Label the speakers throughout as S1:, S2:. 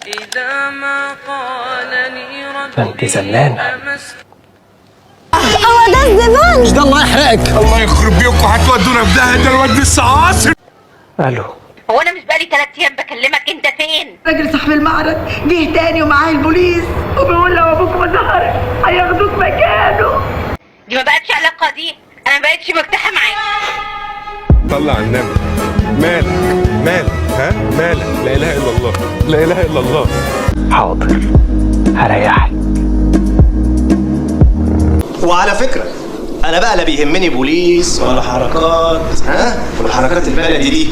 S1: إذا ما قال لي
S2: ده انت زنانة.
S3: هو ده الزبون؟
S4: مش ده الله يحرقك.
S5: الله يخرب بيكم، هتودونا في داهية، ده الواد لسه عاصر.
S2: الو.
S6: هو انا مش بقالي 3 ايام بكلمك، انت فين؟
S7: راجل صاحب المعرض جه تاني ومعاه البوليس وبيقول لو ابوك ما ظهر هياخدوك مكانه.
S6: دي ما بقتش علاقة، دي انا ما بقتش مرتاحة معاك.
S5: طلع النبي. مالك مالك ها مالك؟ لا اله الا الله، لا اله الا الله.
S2: حاضر هريحك.
S8: وعلى فكرة أنا بقى لا بيهمني بوليس ولا حركات، ها، والحركات البلدي دي.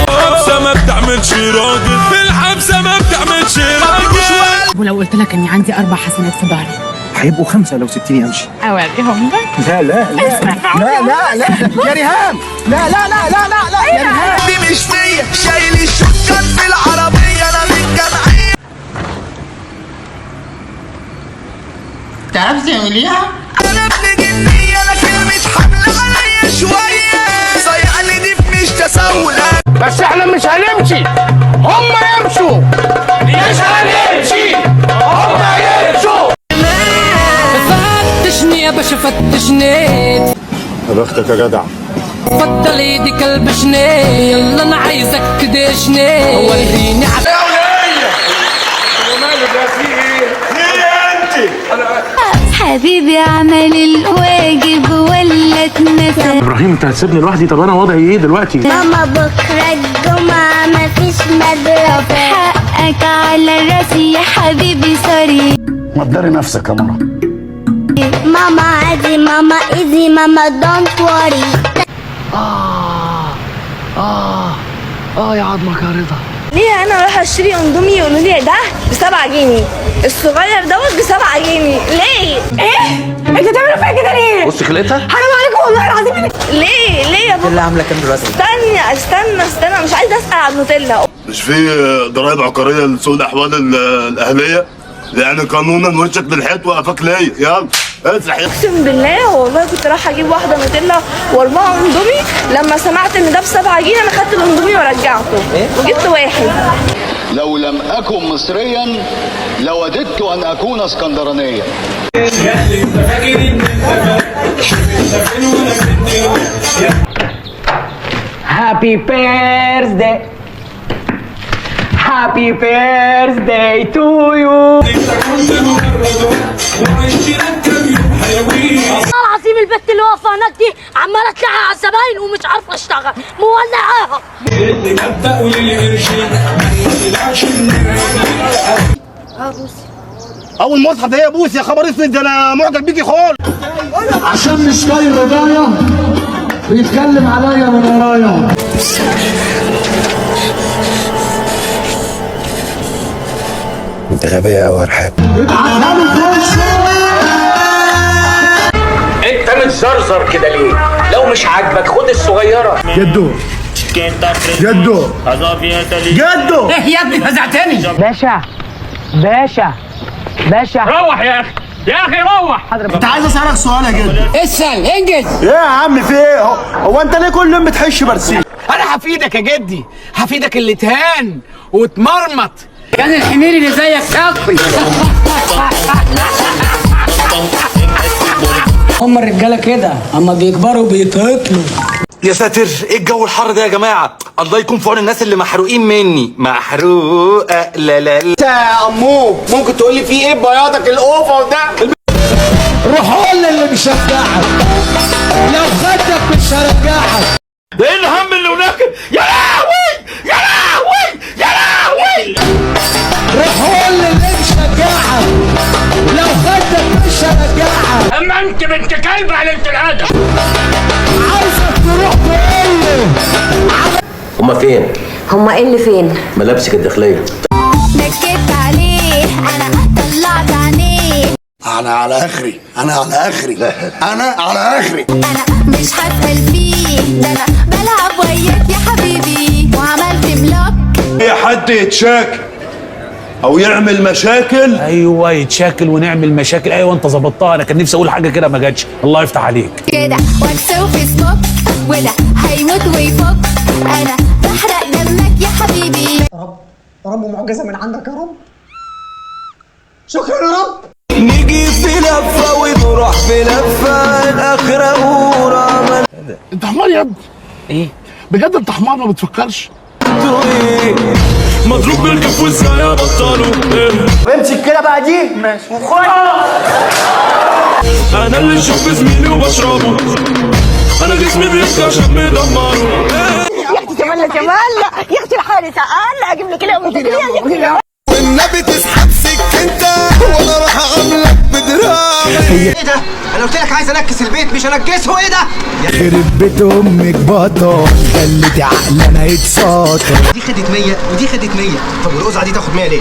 S5: الحبسة ما بتعملش راجل، الحبسة ما بتعملش راجل.
S9: ولو قلت لك اني عندي 4 حسنات في ظهري
S4: هيبقوا 5 لو سبتيني امشي.
S9: اوريهم لك.
S4: لا لا لا لا لا لا يا ريهام، لا لا لا لا لا لا يا ريهام.
S10: دي مش فيا، شايل الشكر في العربية، أنا من جمعية.
S7: تعرف تعمليها؟
S10: أنا ابن جنية، أنا كلمة حمل عليا شوية، صيعني دي مش تسول.
S4: بس احنا مش هنمشي، هم يمشوا. مش هنمشي، هم يمشوا.
S1: فتشني يا باشا فتشني،
S5: يا بختك يا جدع.
S1: فضل ايدي كلبشني، يلا انا عايزك تدشني، وريني على
S5: يا ولية وماله ده؟ في ايه؟ ايه انت؟
S3: حبيبي عمل الواجب ولا اتنسى.
S11: ابراهيم انت هتسيبني لوحدي؟ طب انا وضعي ايه دلوقتي؟
S3: ماما بكرة الجمعة مفيش مدرسة. حقك على راسي يا حبيبي sorry.
S4: ما تداري نفسك يا مرة.
S3: ماما عادي، ماما easy، ماما don't worry.
S4: يا عظمك يا رضا.
S7: ليه انا رايحة اشتري اندومي يقولوا لي ده ب7 جنيه، الصغير دوت ب7 جنيه، ليه؟ ايه؟ انتوا بتعملوا فيا كده ليه؟
S8: بص خلقتها.
S7: حرام عليكم والله العظيم. ليه ليه يا بابا؟
S10: اللي عاملة كام دلوقتي؟
S7: استنى استنى استنى، مش عايزه اسال على النوتيلا.
S12: مش في ضرائب عقارية لسوق الاحوال الاهلية؟ يعني قانونا وشك للحيط وقفاك ليا. يلا اسرح.
S7: اقسم بالله والله كنت رايحة اجيب واحدة نوتيلا و4 اندومي، لما سمعت ان ده ب7 جنيه انا خدت الاندومي ورجعته وجبت واحد.
S13: لو لم أكن مصريا لوددت أن أكون اسكندرانيا.
S1: Happy birthday, happy birthday to you.
S3: العظيم البت اللي واقفة هناك دي عماله تلعق على الزباين ومش عارفه اشتغل، مولعاها.
S4: اول مصحف هي بوس. يا خبر اسود، ده انا معجب بيكي خالص. عشان مش طايق رضايا بيتكلم عليا من ورايا.
S8: أنت غبية أوي يا رحاب.
S4: ابعتها له في وشه.
S2: انت متزرزر كده ليه؟ لو مش عاجبك خد الصغيرة.
S4: جدو جدو جدو.
S1: ايه يا ابني فزعتني؟ باشا باشا باشا، روح يا اخي، يا اخي روح.
S4: انت عايز اسالك سؤال يا جدو.
S1: اسال انجز.
S4: ايه يا عم في ايه؟ هو انت ليه كل يوم بتحش برسيم؟
S1: انا هفيدك يا جدي، هفيدك اللي تهان وتمرمط. كان الحمير اللي زيك خطي. هم الرجالة كده اما بيكبروا بيتقتلوا.
S8: يا ساتر، ايه الجو الحر ده يا جماعة؟ الله يكون في عون الناس اللي محروقين مني. محروقة لا لا لا.
S4: يا امو ممكن تقول لي في ايه بياضك ال over ده؟
S10: روح قول للي بيشجعك، لو خدك مش هرجعك.
S5: ده ايه الهم اللي هناك؟ يا لهوي يا لهوي يا لهوي.
S10: روح قول للي بيشجعك، لو خدك مش هرجعك.
S2: اما انت بنت كلب على الادب.
S10: عايزك تروح تقول له.
S2: هما فين؟
S6: هما ايه اللي فين؟
S2: ملابسك الداخلية.
S3: نكدت عليه انا طلعت عينيه.
S4: انا على اخري، انا على اخري، انا على اخري.
S3: انا مش هسأل فيه، ده انا بلعب وياك يا حبيبي وعملت block.
S5: اي حد يتشاكل
S12: او يعمل مشاكل.
S11: ايوه يتشاكل ونعمل مشاكل. ايوه انت ظبطتها، انا كان نفسي اقول حاجة كده ما جاتش. الله يفتح عليك.
S3: كده واتسو فيسبوك وده هيموت ويفك، انا بحرق دمك يا حبيبي.
S4: يا رب يا رب معجزه من عندك يا رب، شكرا يا رب.
S10: نيجي في لفه ونروح في لفه، الاخرة ورا.
S4: انت حمار يا ابني. ايه بجد انت حمار ما بتفكرش.
S1: مضروب بالكف وازاي ابطله.
S4: امسك كده بقى دي ماشي وخد.
S1: انا اللي اشوف زميلي وبشربه، انا جسمي بيتكشف مدمرة.
S7: يا اختي جمال جمال، يا اختي الحارسه قال اجيب لك اليوم.
S10: والنبي تسحب سكينتك وانا راح اعملك بدراعي.
S4: ايه ده؟ انا قلت لك عايز انكس البيت مش انكسه. ايه ده؟
S10: خرب بيت امك بطل، خليتي عقلنا يتساطر.
S4: دي خدت 100 ودي خدت 100، طب والقزعه دي تاخد 100 ليه؟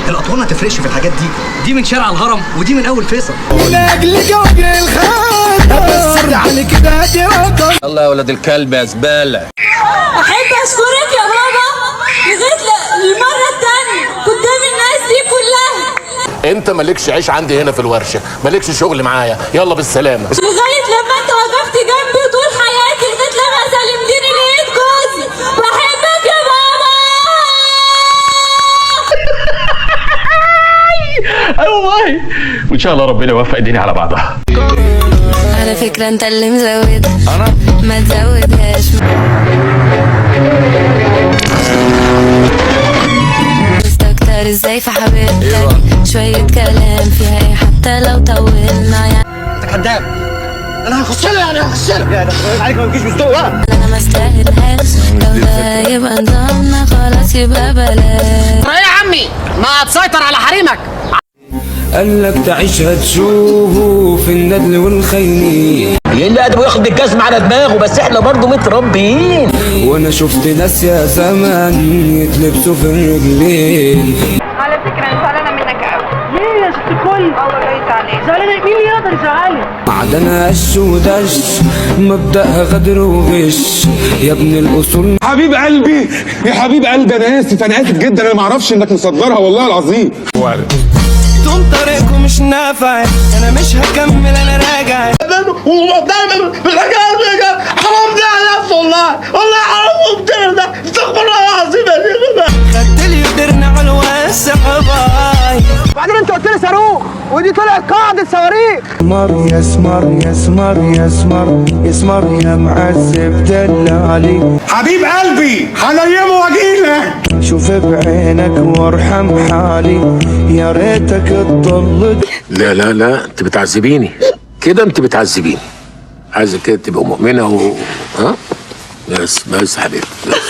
S4: الاطوال ما تفرقش في الحاجات دي، دي من شارع الهرم ودي من اول فيصل.
S10: من اجل جوج الخاطر بس على كده هاتي رقم.
S2: يلا يا ولاد الكلب يا زبالة.
S7: احب اشكرك يا بابا لغاية المرة الثانية قدام الناس دي كلها.
S12: انت مالكش عيش عندي هنا في الورشة، مالكش شغل معايا، يلا بالسلامة.
S7: لغاية لما انت وقفت جنبي طول حياتي، لغاية لما سلمتني لايد جوزي. بحبك يا بابا.
S1: ايوه والله، وان شاء الله ربنا يوفق الدنيا على بعضها.
S3: على فكرة انت اللي مزود، انا ما تزودهاش. مستكتر ازاي في حبيبتك شوية كلام فيها ايه حتى لو طولنا يعني.
S4: انت كداب، انا هخش له يعني هخش له. يا ده عليك ما تجيش مصدوق بقى.
S3: انا ما استاهلهاش، لو ده يبقى نظامنا خلاص يبقى بلاش.
S6: ايه يا عمي ما تسيطر على حريمك.
S10: قال لك تعيشها تشوفه في الندل والخينين،
S2: اللي قادر ياخد الجزمة على دماغه، بس احنا برضه متربيين.
S10: وانا شفت ناس يا زمان يتلبسوا في الرجلين.
S6: على فكرة انا زعلانة منك قوي.
S7: ليه يا ست الكل؟
S6: اه والله زعلانة.
S7: زعلانة مين اللي يقدر يزعلك؟
S10: معدنها قش ودش، مبدأها غدر وغش، يا ابن الاصول.
S5: حبيب قلبي يا حبيب قلبي، انا اسف انا اسف جدا، انا ما اعرفش انك مصدرها والله العظيم.
S10: انتم طريقكم مش نافع، انا مش هكمل انا راجع.
S4: حرام ده على نفسه والله، والله حرام مبتدع ده، استغفر الله العظيم يا شيخ.
S10: خدت لي درنا على الواسع باي.
S4: بعدين انت قلت لي صاروخ ودي طلعت قاعدة صواريخ.
S10: اسمر يا اسمر يا اسمر يا اسمر يا اسمر يا معذب دلالي.
S5: حبيب قلبي هنيمه واجيلك.
S10: شوف بعينك وارحم حالي، يا ريتك تضل.
S2: لا لا لا، انت بتعذبيني كده، انت بتعذبيني. عايزك كده تبقى مؤمنة و ها بس بس حبيبتي بس.